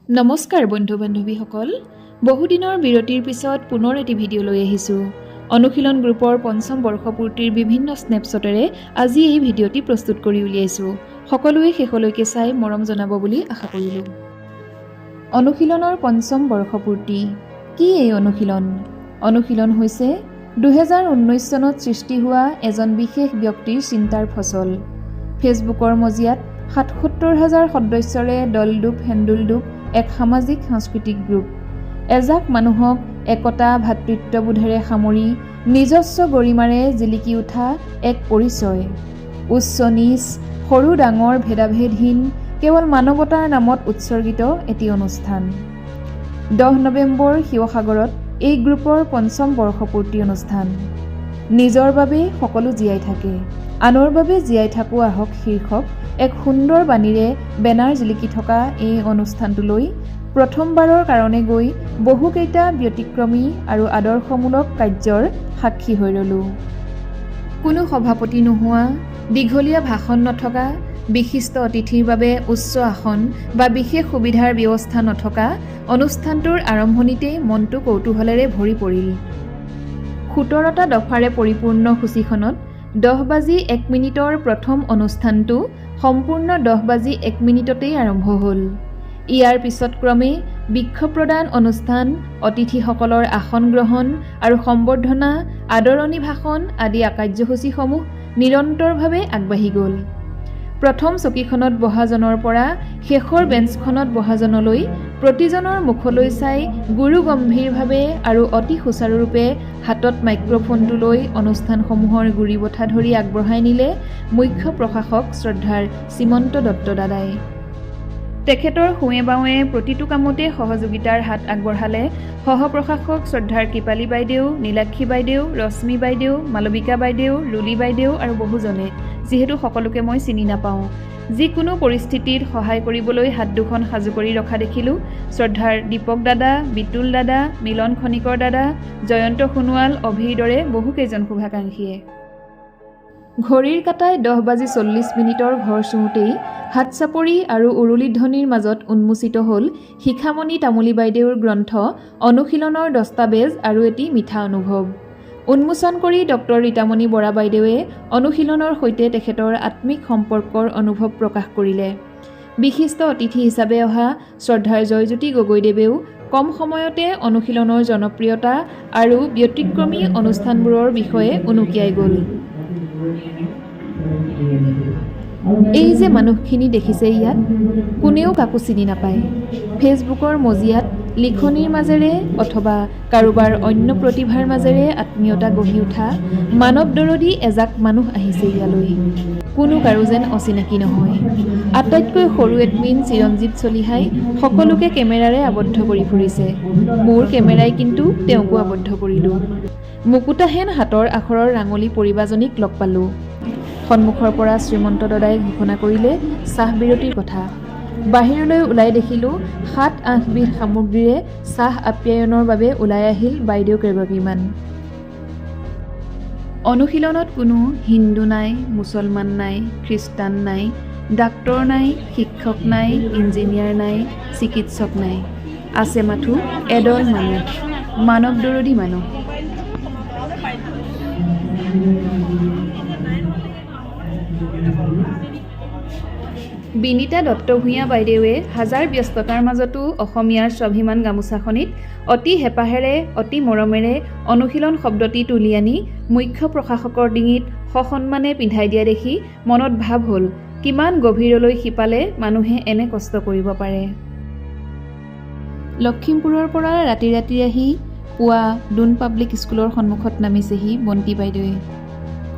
নমস্কাৰ বন্ধু বান্ধৱীসকল, বহুদিনৰ বিৰতিৰ পিছত পুনৰ এটি ভিডিঅ' লৈ আহিছোঁ। অনুশীলন গ্ৰুপৰ পঞ্চম বৰ্ষপূৰ্তিৰ বিভিন্ন স্নেপশ্বটেৰে আজি এই ভিডিঅ'টি প্ৰস্তুত কৰি উলিয়াইছোঁ। সকলোৱে শেষলৈকে চাই মৰম জনাব বুলি আশা কৰিলোঁ। অনুশীলনৰ পঞ্চম বৰ্ষপূৰ্তি। কি এই অনুশীলন? অনুশীলন হৈছে 2019 চনত সৃষ্টি হোৱা এজন বিশেষ ব্যক্তিৰ চিন্তাৰ ফচল। ফেচবুকৰ মজিয়াত 77 হাজাৰ সদস্যৰে দলডোপ হেন্দোলডোপ এক সামাজিক সাংস্কৃতিক গ্ৰুপ। এজাক মানুহক একতা ভাতৃত্ববোধেৰে সামৰি নিজস্ব গৰিমাৰে জিলিকি উঠা এক পৰিচয়। উচ্চ নীচ, সৰু ডাঙৰ ভেদাভেদহীন, কেৱল মানৱতাৰ নামত উৎসৰ্গিত এটি অনুষ্ঠান। 10 নৱেম্বৰ শিৱসাগৰত এই গ্ৰুপৰ পঞ্চম বৰ্ষপূৰ্তি অনুষ্ঠান। "নিজৰ বাবে সকলো জীয়াই থাকে, আনৰ বাবে জীয়াই থাকোঁ আহক" শীৰ্ষক এক সুন্দৰ বাণীৰে বেনাৰ জিলিকি থকা এই অনুষ্ঠানটোলৈ প্ৰথমবাৰৰ কাৰণে গৈ বহুকেইটা ব্যতিক্ৰমী আৰু আদৰ্শমূলক কাৰ্যৰ সাক্ষী হৈ ৰ'লোঁ। কোনো সভাপতি নোহোৱা, দীঘলীয়া ভাষণ নথকা, বিশিষ্ট অতিথিৰ বাবে উচ্চ আসন বা বিশেষ সুবিধাৰ ব্যৱস্থা নথকা অনুষ্ঠানটোৰ আৰম্ভণিতেই মনটো কৌতূহলেৰে ভৰি পৰিল। 17টা দফাৰে পৰিপূৰ্ণ সূচীখনত 10 বাজি 1 মিনিটৰ প্ৰথম অনুষ্ঠানটো সম্পূৰ্ণ 10 বাজি 1 মিনিটতেই আৰম্ভ হ'ল। ইয়াৰ পিছত ক্ৰমে বৃক্ষ প্ৰদান অনুষ্ঠান, অতিথিসকলৰ আসন গ্ৰহণ আৰু সম্বৰ্ধনা, আদৰণি ভাষণ আদি কাৰ্যসূচীসমূহ নিৰন্তৰভাৱে আগবাঢ়ি গ'ল। প্ৰথম চকীখনত বহাজনৰ পৰা শেষৰ বেঞ্চখনত বহাজনলৈ প্ৰতিজনৰ মুখলৈ চাই গুৰু গম্ভীৰভাৱে আৰু অতি সুচাৰুৰূপে হাতত মাইক্ৰফোনটো লৈ অনুষ্ঠানসমূহৰ গুৰি বঠা ধৰি আগবঢ়াই নিলে মুখ্য প্ৰশাসক শ্ৰদ্ধাৰ শ্ৰীমন্ত দত্ত দাদাই। তেখেতৰ সোঁৱে বাওঁৱে প্ৰতিটো কামতে সহযোগিতাৰ হাত আগবঢ়ালে সহ প্ৰশাসক শ্ৰদ্ধাৰ কৃপালী বাইদেউ, নীলাক্ষী বাইদেউ, ৰশ্মি বাইদেউ, মালবিকা বাইদেউ, ৰুলী বাইদেউ আৰু বহুজনে, যিহেতু সকলোকে মই চিনি নাপাওঁ। যিকোনো পৰিস্থিতিত সহায় কৰিবলৈ হাত দুখন সাজু কৰি ৰখা দেখিলোঁ শ্ৰদ্ধাৰ দীপক দাদা, বিতুল দাদা, মিলন খনিকৰ দাদা, জয়ন্ত সোণোৱাল, অভিৰ দৰে বহুকেইজন শুভাকাংক্ষীয়ে। ঘড়ীৰ কাঁটাই 10 বাজি 40 মিনিটৰ ঘৰ চুওঁতেই হাত চাপৰি আৰু উৰুলি ধ্বনিৰ মাজত উন্মোচিত হ'ল শিখামণি তামুলী বাইদেউৰ গ্ৰন্থ "অনুশীলনৰ দস্তাবেজ আৰু এটি মিঠা অনুভৱ"। উন্মোচন কৰি ডক্টৰ ৰীতামণি বৰা বাইদেৱে অনুশীলনৰ সৈতে তেখেতৰ আত্মিক সম্পৰ্কৰ অনুভৱ প্ৰকাশ কৰিলে। বিশিষ্ট অতিথি হিচাপে অহা শ্ৰদ্ধাৰ জয়জ্যোতি গগৈদেৱেও কম সময়তে অনুশীলনৰ জনপ্ৰিয়তা আৰু ব্যতিক্ৰমী অনুষ্ঠানবোৰৰ বিষয়ে উনুকিয়াই গ'ল। এই যে মানুহখিনি দেখিছে, ইয়াত কোনেও কাকো চিনি নাপায়। ফেচবুকৰ মজিয়াত লিখনিৰ মাজেৰে অথবা কাৰোবাৰ অন্য প্ৰতিভাৰ মাজেৰে আত্মীয়তা গঢ়ি উঠা মানৱ দৰদী এজাক মানুহ আহিছে ইয়ালৈ। কোনো কাৰো যেন অচিনাকি নহয়। আটাইতকৈ সৰু এডমিন চিৰঞ্জীৱ চলিহাই সকলোকে কেমেৰাৰে আবদ্ধ কৰি ফুৰিছে। মোৰ কেমেৰাই কিন্তু তেওঁকো আবদ্ধ কৰিলোঁ। মুকুতাহেন হাতৰ আখৰৰ ৰাঙলী পৰিবাজনীক লগ পালোঁ। সন্মুখৰ পৰা শ্ৰীমন্ত দদাই ঘোষণা কৰিলে চাহ বিৰতিৰ কথা। বাহিৰলৈ ওলাই দেখিলোঁ, সাত আঠবিধ সামগ্ৰীৰে চাহ আপ্যায়নৰ বাবে ওলাই আহিল বাইদেউ কেইগৰাকীমান। অনুশীলনত কোনো হিন্দু নাই, মুছলমান নাই, খ্ৰীষ্টান নাই, ডাক্তৰ নাই, শিক্ষক নাই, ইঞ্জিনিয়াৰ নাই, চিকিৎসক নাই। আছে মাথোঁ এদল মানুহ, মানৱ দৰদী মানুহ। বিনীতা দত্ত ভূঞা বাইদেৱে হাজাৰ ব্যস্ততাৰ মাজতো অসমীয়াৰ স্বাভিমান গামোচাখনিত অতি হেঁপাহেৰে, অতি মৰমেৰে অনুশীলন শব্দটি তুলি আনি মুখ্য প্ৰশাসকৰ ডিঙিত সসন্মানে পিন্ধাই দিয়া দেখি মনত ভাৱ হ'ল, কিমান গভীৰলৈ শিপালে মানুহে এনে কষ্ট কৰিব পাৰে! লখিমপুৰৰ পৰা ৰাতি ৰাতি আহি পুৱা দোন পাব্লিক স্কুলৰ সন্মুখত নামিছেহি বন্তি বাইদেৱে।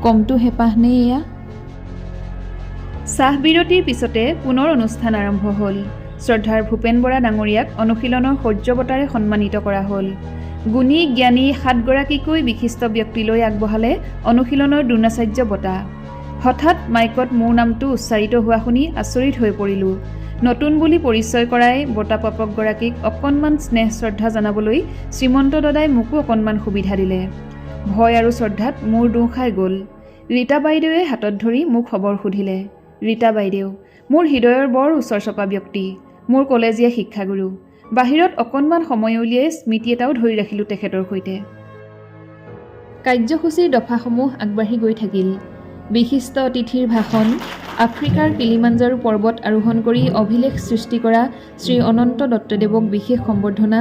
কমটো হেঁপাহ নে এয়া! চাহ বিৰতিৰ পিছতে পুনৰ অনুষ্ঠান আৰম্ভ হ'ল। শ্ৰদ্ধাৰ ভূপেন বৰা ডাঙৰীয়াক অনুশীলনৰ শৌৰ্য বঁটাৰে সন্মানিত কৰা হ'ল। গুণী জ্ঞানী সাতগৰাকীকৈ বিশিষ্ট ব্যক্তিলৈ আগবঢ়ালে অনুশীলনৰ দ্ৰোণাচাৰ্য বঁটা। হঠাৎ মাইকত মোৰ নামটো উচ্চাৰিত হোৱা শুনি আচৰিত হৈ পৰিলোঁ। নতুন বুলি পৰিচয় কৰাই বঁটা প্ৰাপকগৰাকীক অকণমান স্নেহ শ্ৰদ্ধা জনাবলৈ শ্ৰীমন্ত দদাই মোকো অকণমান সুবিধা দিলে। ভয় আৰু শ্ৰদ্ধাত মূৰ দোঁ খাই গ'ল। ৰীতা বাইদেৱে হাতত ধৰি মোক খবৰ সুধিলে। ৰীতা বাইদেউ মোৰ হৃদয়ৰ বৰ ওচৰ চপা ব্যক্তি। মোৰ কলেজীয়া শিক্ষাগুৰু। বাহিৰত অকণমান সময় উলিয়াই স্মৃতি এটাও ধৰি ৰাখিলোঁ তেখেতৰ সৈতে। কাৰ্যসূচীৰ দফাসমূহ আগবাঢ়ি গৈ থাকিল। বিশিষ্ট অতিথিৰ ভাষণ, আফ্ৰিকাৰ কিলিমাঞ্জাৰো পৰ্বত আৰোহণ কৰি অভিলেখ সৃষ্টি কৰা শ্ৰী অনন্ত দত্তদেৱক বিশেষ সম্বৰ্ধনা,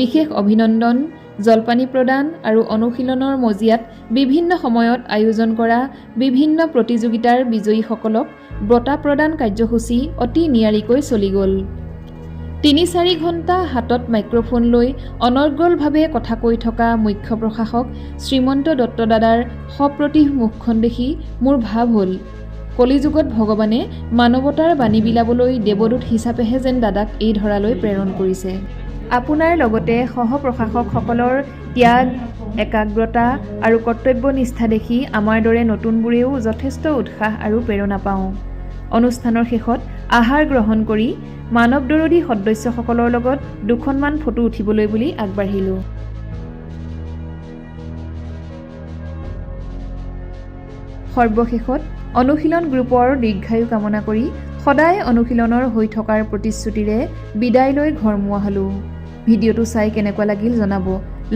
বিশেষ অভিনন্দন, জলপানি প্ৰদান আৰু অনুশীলনৰ মজিয়াত বিভিন্ন সময়ত আয়োজন কৰা বিভিন্ন প্ৰতিযোগিতাৰ বিজয়ীসকলক বঁটা প্ৰদান কাৰ্যসূচী অতি নিয়াৰিকৈ চলি গ'ল। তিনি চাৰি ঘণ্টা হাতত মাইক্ৰ'ফোন লৈ অনৰ্গলভাৱে কথা কৈ থকা মুখ্য প্ৰশাসক শ্ৰীমন্ত দত্ত দাদাৰ সপ্ৰতিভ মুখখন দেখি মোৰ ভাৱ হ'ল, কলিযুগত ভগৱানে মানৱতাৰ বাণী বিলাবলৈ দেৱদূত হিচাপেহে যেন দাদাক এই ধৰালৈ প্ৰেৰণ কৰিছে। আপোনাৰ লগতে সহ প্ৰশাসকসকলৰ ত্যাগ, একাগ্ৰতা আৰু কৰ্তব্যনিষ্ঠা দেখি আমাৰ দৰে নতুনবোৰেও যথেষ্ট উৎসাহ আৰু প্ৰেৰণা পাওঁ। অনুষ্ঠানৰ শেষত আহাৰ গ্ৰহণ কৰি মানৱদৰদী সদস্যসকলৰ লগত দুখনমান ফটো উঠিবলৈ বুলি আগবাঢ়িলোঁ। সৰ্বশেষত অনুশীলন গ্ৰুপৰ দীৰ্ঘায়ু কামনা কৰি সদায় অনুশীলনৰ হৈ থকাৰ প্ৰতিশ্ৰুতিৰে বিদায় লৈ ঘৰমুৱা হ'লোঁ। ভিডিঅ'টো চাই কেনেকুৱা লাগিল জনাব,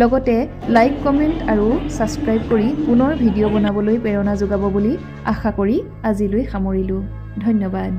লগতে লাইক, কমেণ্ট আৰু ছাবস্ক্ৰাইব কৰি পুনৰ ভিডিঅ' বনাবলৈ প্ৰেৰণা যোগাব বুলি আশা কৰি আজিলৈ সামৰিলোঁ। ধন্যবাদ।